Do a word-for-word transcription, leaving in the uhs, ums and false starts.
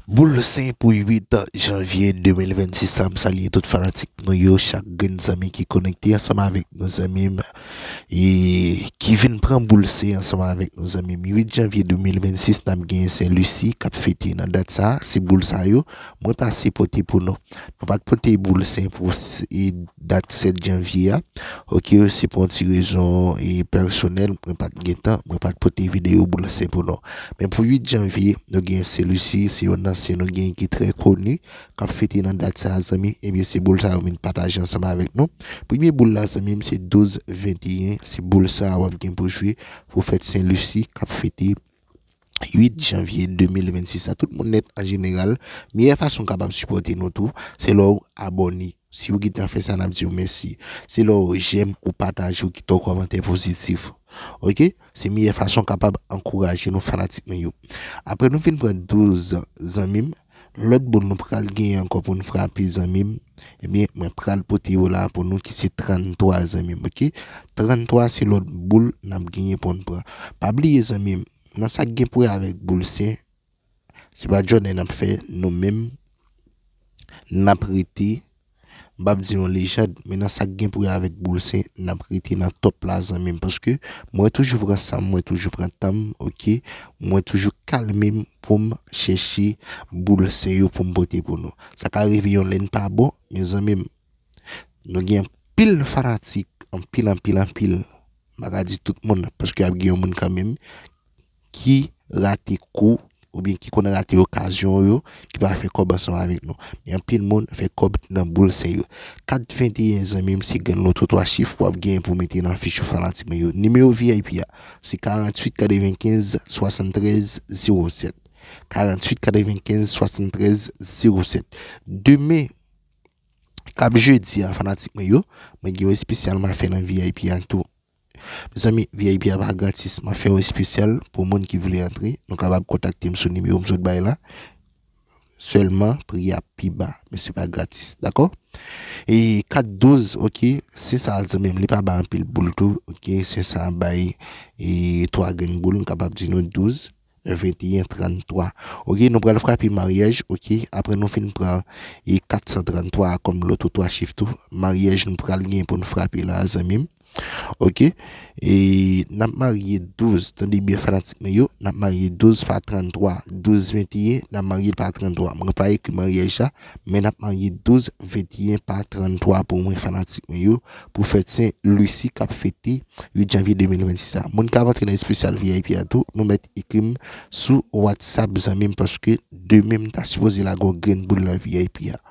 Boul Sen pou uit janvye de mil vennsis la, m salye tout fanatik nou yo, chak grenn zanmi ki konekte ansanm avèk nou, zanmi m, e ki vin pran Boul Sen ansanm avèk nou, zanmi m. Uit janvye de mil vennsis, n ap genyen Sen Lisi k ap fete nan dat sa. Se boul sa yo mwen pase pote pou nou. Nou pa t pote Boul Sen pou s- e dat sèt janvye a. Ok, se pou yon ti rezon e pèsonèl, mwen pa t gen tan, mwen pa t pote videyo Boul Sen pou nou. Men pou uit janvye, nou gen Sen Lisi, se yon ansyen nou gen ki trè koni, k ap fete nan dat sa a, zanmi. Ebyen, se boul sa yo m vin pataje ansanm avèk nou. Premye boul la, zanmi m, se douz venteyen. Se boul sa a w ap gen pou jwe pou fèt Sen Lisi k ap fete uit janvye de mil vennsis la. Tout moun nèt an jeneral, meyè fason w kapab sipòte nou tou, se lè w abòne. Si w gentan fè sa, n ap di w mèsi. Se lè w jèm, ou pataje, ou kite yon kòmantè pozitif. Ok? Se meyè fason w kapab ankouraje nou fanatik mwen yo. Apre nou fin pran douz, zanmi m, lòt boul nou pral genyen ankò pou n frape, zanmi m, ebyen, mwen pral pote yo la pou nou ki se tranntwa, zanmi m, ok? Tranntwa se lòt boul n ap genyen pou n pran. Pa bliye, zanmi m, nan sa k gen pou wè avèk Boul Sen, se pa djòlè n ap fè nou menm, n ap rete, m p ap di yon lejand, men nan sa k gen pou wè avèk Boul Sen, n ap rete nan tòp la, zanmi m, paske mwen toujou pran san m, mwen toujou pran tan m, ok? Mwen toujou kalme m pou m chèche Boul Sen yo pou m pote pou nou. Sa ka rive yon lè n pa bon, men zanmi m, nou gen anpil fanatik, anpil, anpil, anpil. M pa ka di tout moun, paske ap gen yon moun kanmenm ki rate kou, oubyen ki konn rate okazyon yo, ki pa fè kòb ansanm avèk nou. Men anpil moun fè kòb nan Boul Sen yo. Kat venteyen, zanmi m, se grenn loto twa chif w ap genyen pou mete nan fich ou fanatik mwen yo. Nimewo V I P a, se karanntuit katrevenkenz swasanntrèz zewo sèt. Karanntuit katrevenkenz swasanntrèz zewo sèt. Demen, k ap jedi a, fanatik mwen yo, mwen gen yon espesyal m a fè nan V I P a tou. Mezanmi, V I P a pa gratis. M ap fè yon espesyal pou moun ki vle antre. Nou kapab kontakte m sou nimewo m sot bay la. Sèlman, pri a pi ba, men se pa gratis, dakò? E kat douz, ok, se sa, zanmi m, li pa bay anpil boul tou, ok, se sa bay, e twa grenn boul, m kapab di nou douz, venteyen, tranntwa. Ok, nou pral frape maryaj, ok, apre nou fin pran e kat san tranntwa a kòm loto twa chif tou. Maryaj nou pral gen pou n frape la, zanmi m. Ok, e n ap marye douz, tande byen fanatik mwen yo, n ap marye douz pa tranntwa, douz venteyen, n ap marye l pa tranntwa. Mwen pa ekri maryaj la, men n ap marye douz venteyen pa tranntwa pou mwen fanatik mwen yo, pou fèt Sen Lisi k ap fete uit janvye de mil vennsis la. Moun k ap antre nan espesyal V I P a tou, nou mèt ekri m sou WhatsApp, zanmi m, paske demen m ta sipoze lage yon grenn boul nan V I P a.